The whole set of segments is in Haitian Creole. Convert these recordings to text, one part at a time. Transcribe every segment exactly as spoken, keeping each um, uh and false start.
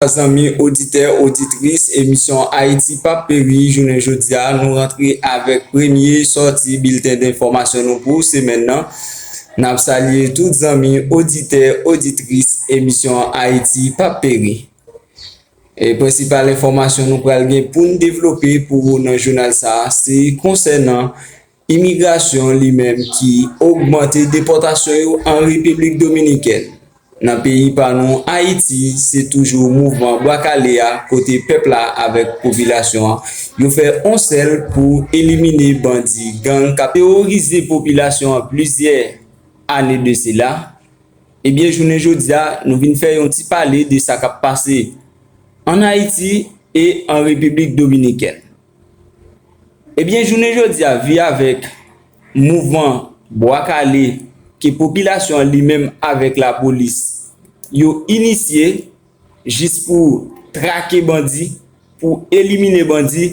Zanmi oditè, oditris, emisyon Ayiti p ap peri, jounen jodi a, nou rantre avèk premye sòti bilten de enfòmasyon nou pou semèn nan. N ap salye tout zanmi oditè, oditris emisyon Ayiti p ap peri. E prensipal enfòmasyon nou pral gen pou n devlope pou ou nan jounal sa a, se konsènan imigrasyon li menm ki ogmante depòtasyon yo an Repiblik Dominikèn. Nan peyi pa nou, Ayiti, se toujou mouvman Bwa Kale a, kote pèp la avèk popilasyon an, yo fè on sèl pou elimine bandi, gang k ap teworize popilasyon an plizyè ane de sila. Ebyen, jounen jodi a, nou vin fè yon ti pale de sa k ap pase ann Ayiti e an Repiblik Dominikèn. Ebyen, jounen jodi a, vi avèk mouvman Bwa Kale ke popilasyon an li menm avèk lapolis yo inisye jis pou trake bandi, pou elimine bandi,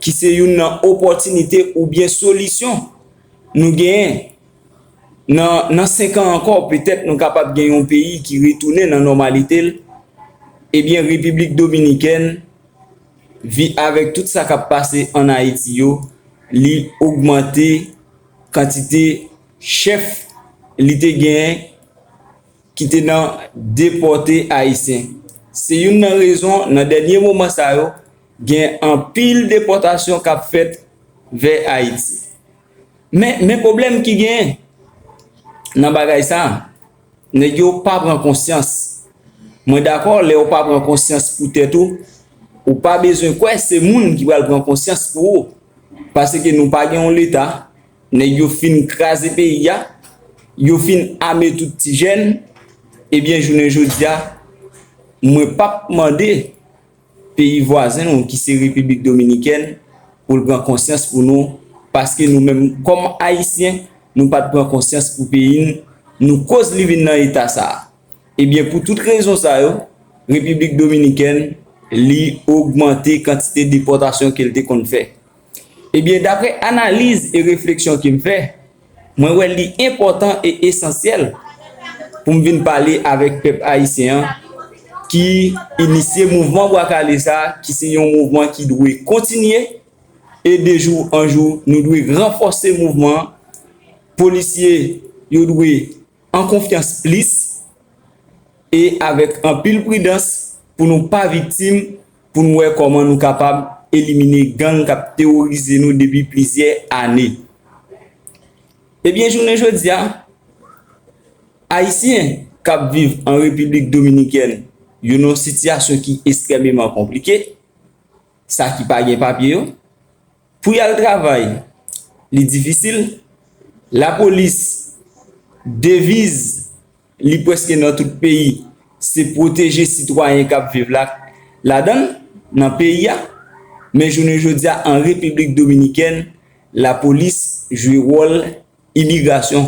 ki se youn nan opòtinite oubyen solisyon nou genyen. Nan, nan senk an ankò, petèt nou kapab gen yon peyi ki retounen nan nòmalite l. Ebyen, Repiblik Dominikèn, vi avèk tout sa k ap pase ann Ayiti yo, li ogmante kantite chèf li te genyen ki te nan depòte Ayisyen. Se youn nan rezon, nan dènye moman sa yo, gen anpil depòtasyon k ap fèt vè Ayiti. Men, men pwoblèm ki genyen nan bagay sa a, nèg yo pa pran konsyans. Mwen dakò, lè w pa pran konsyans pou tèt ou, ou pa bezwen kwè se moun ki pral pran konsyans pou ou. Paske nou pa gen yon leta, nèg yo fin kraze peyi a, yo fin ame tout ti jèn, ebyen, jounen jodi a, mwen p ap mande peyi vwazen nou ki se Repiblik Dominikèn pou l pran konsyans pou nou, paske nou menm kòm Ayisyen, nou pa t pran konsyans pou peyi n, nou koz li vin nan eta sa a. Ebyen, pou tout rezon sa yo, Repiblik Dominikèn, li ogmante kantite depòtasyon ke l te konn fè. Ebyen, daprè analiz e refleksyon ke m fè, mwen wè li enpòtan e esansyèl pou m vin pale avèk pèp ayisyen an ki inisye mouvman Bwa Kale sa a, ki se yon mouvman ki dwe kontinye, e de jou an jou, nou dwe ranfòse mouvman an. Polisye yo dwe an konfyans plis e avèk anpil pridans pou nou pa viktim, pou n wè kòman nou kapab elimine gang k ap teworize nou depi plizyè ane. Ebyen, jounen jodi a, Ayisyen k ap viv an Repiblik Dominikèn, yo nan yon sitiyasyon ki ekstrèmeman konplike, sa ki pa gen papye yo. Pou y al travay, li difisil. Lapolis, deviz li prèske nan tout peyi, se pwoteje sitwayen k ap viv la, ladan l, nan peyi a. Men jounen jodi a, an Repiblik Dominikèn, lapolis jwe wòl imigrasyon.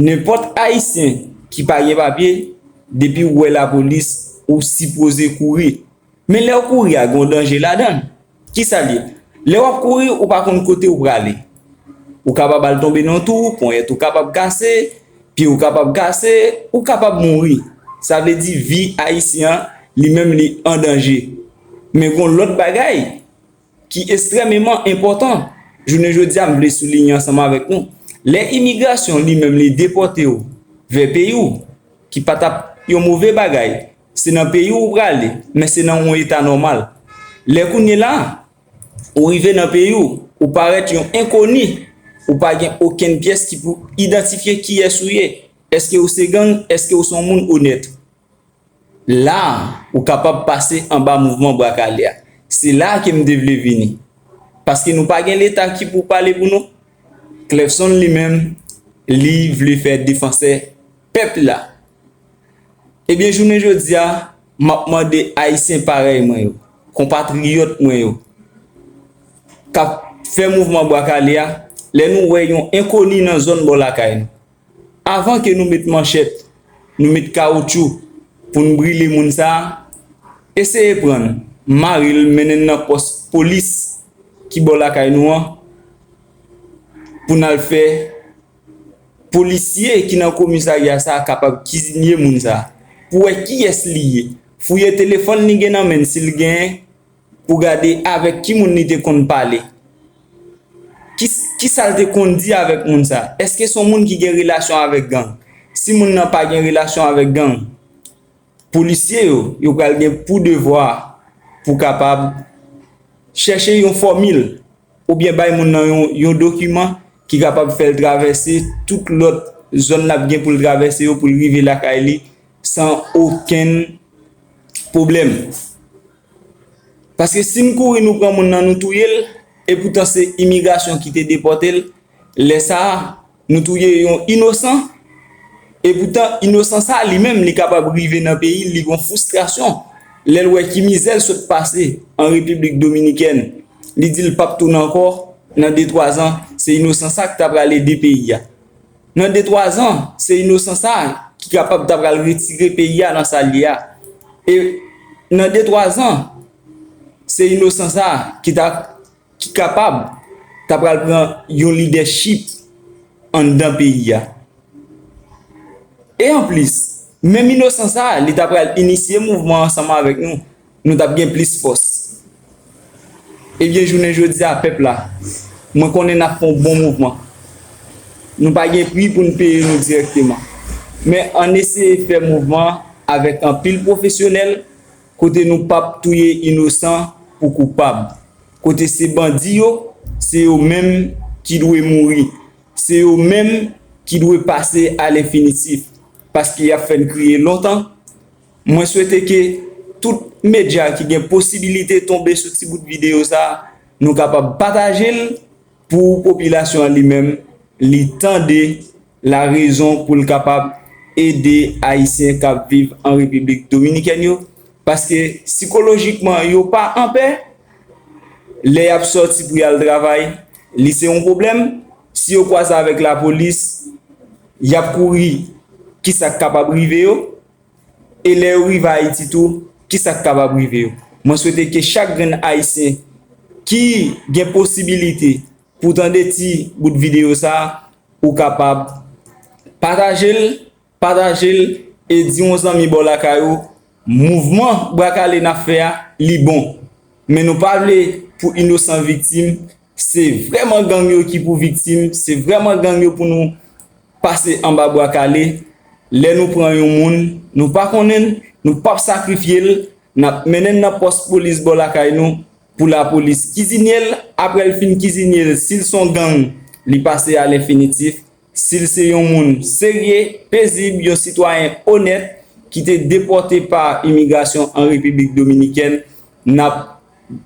Nenpòt Ayisyen ki pa gen papye, depi w wè lapolis, ou sipoze kouri. Men lè w kouri a, gen yon danje ladan l. Kisa l ye? Lè w ap kouri, ou pa konn kote w prale. Ou kapab al tonbe nan yon twou, ponyèt ou kapab kase, pye w kapab kase, ou kapab mouri. Sa vle di vi Ayisyen an, li menm, li an danje. Men gen yon lòt bagay ki ekstrèmeman enpòtan, jounen jodi a, m vle souliye ansanm avèk nou. Lè imigrasyon li menm li depòte w vè peyi w, ki pa t ap yon move bagay, se nan peyi w ou prale, men se nan yon eta nòmal. Lè kounye la, ou rive nan peyi w, ou parèt yon enkoni, ou pa gen okenn pyès ki pou idantifye kiyès ou ye. Èske ou se gang? Èske ou se yon moun onèt? La, ou kapab pase anba mouvman Bwa Kale a. Se la ke m te vle vini. Paske nou pa gen Leta ki pou pale pou nou. Clefson li menm, li vle fè defansè pèp la. Ebyen, jounen jodi a, m ap mande Ayisyen parèy mwen yo, konpatriyòt mwen yo, k ap fè mouvman Bwa Kale a, lè nou wè yon enkoni nan zòn bò lakay nou, avan ke nou met manchèt, nou met kawoutchou pou n brile moun sa a, eseye pran l, mare l, mennen l nan pòs polis ki bò lakay nou an, pou n al fè polisye ki nan komisarya sa a kapab kizinye moun sa a, pou wè kiyès li ye, Fouye telefòn li gen nan men l, si l genyen, pou gade avèk ki moun li te konn pale. Ki, ki sa l te konn di avèk moun sa? Èske se yon moun ki gen relasyon avèk gang? Si moun nan pa gen relasyon avèk gang, polisye yo, yo pral gen pou devwa pou kapab chèche yon fòmil oubyen bay moun nan yon, yon dokiman ki kapab fè l travèse tout lòt zòn l ap gen pou l travèse yo pou l rive lakay li san okenn pwoblèm. Paske si n kouri nou pran moun nan nou touye l, epoutan se imigrasyon ki te depòte l, lè sa a, nou touye yon inosan, epoutan inosan sa a li menm li kapab rive nan peyi l, li gon fristrasyon lè l wè ki mizè l sot pase an Repiblik Dominikèn. Li di l p ap tounen ankò, nan de twa zan, se inosan sa a ki ta pral ede peyi a. Nan de twa zan, se inosan sa a ki kapab ta pral retire peyi a nan sa l ye a. E nan de twa zan, se inosan sa a ki ta ki kapab ta pral pran yon lidèchip anndan peyi a. E anplis, menm inosan sa a, li ta pral inisye mouvman ansanm avèk nou, nou t ap gen plis fòs. Ebyen, jounen jodi a, pèp la, mwen konnen n ap fè yon bon mouvman. Nou pa gen pri pou n peye nou dirèkteman. Men ann eseye fè mouvman an avèk anpil pwofesyonèl, kote nou p ap touye inosan pou koupab. Kote se bandi yo, se yo menm ki dwe mouri. Se yo menm ki dwe pase alenfinitif, paske y ap fè n kriye lontan. Mwen swete ke tout medya ki gen posibilite tonbe sou ti bout videyo sa a, nou kapab pataje l pou popilasyon an li menm, li tande larezon pou l kapab ede Ayisyen k ap viv an Repiblik Dominikèn yo, paske sikolojikman yo pa anpè, lè y ap sòti pou y al travay, li se yon pwoblèm. Si yo kwaze avèk lapolis, y ap kouri, kisa k kapab rive yo? E lè yo rive Ayiti tou, kisa k kapab rive yo? Mwen swete ke chak grenn Ayisyen ki gen posibilite pou tande ti bout videyo sa a, ou kapab pataje l, pataje l e di yon zanmi bò lakay ou, mouvman Bwa Kale n ap fè a, li bon. Men nou pa vle pou inosan viktim, se vrèman gang yo ki pou viktim, se vrèman gang yo pou nou pase anba Bwa Kale. Lè nou pran yon moun, nou pa konnen l, nou p ap sakrifye l, n ap mennen l nan pòs polis bò lakay nou, pou lapolis kizinye l, apre l fin kizinye l, si l se yon gang, li pase alenfinitif. Si l se yon moun serye, pezib, yon sitwayen onèt ki te depòte pa imigrasyon an Repiblik Dominikèn, n ap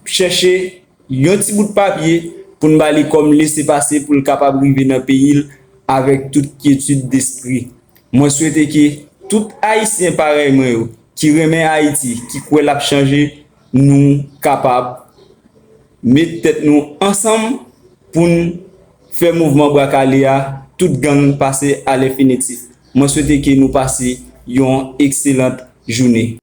chèche yon ti bout papye pou n ba li kòm lesepase pou l kapab rive nan peyi l avèk tout kyetid despri. Mwen swete ke tout Ayisyen parèy mwen yo, ki renmen Ayiti, ki kwè l ap chanje, nou kapab met tèt nou ansanm pou n fè mouvman Bwa Kale a, tout gang pase alenfinitif. Mwen swete ke nou pase yon ekselant jounen.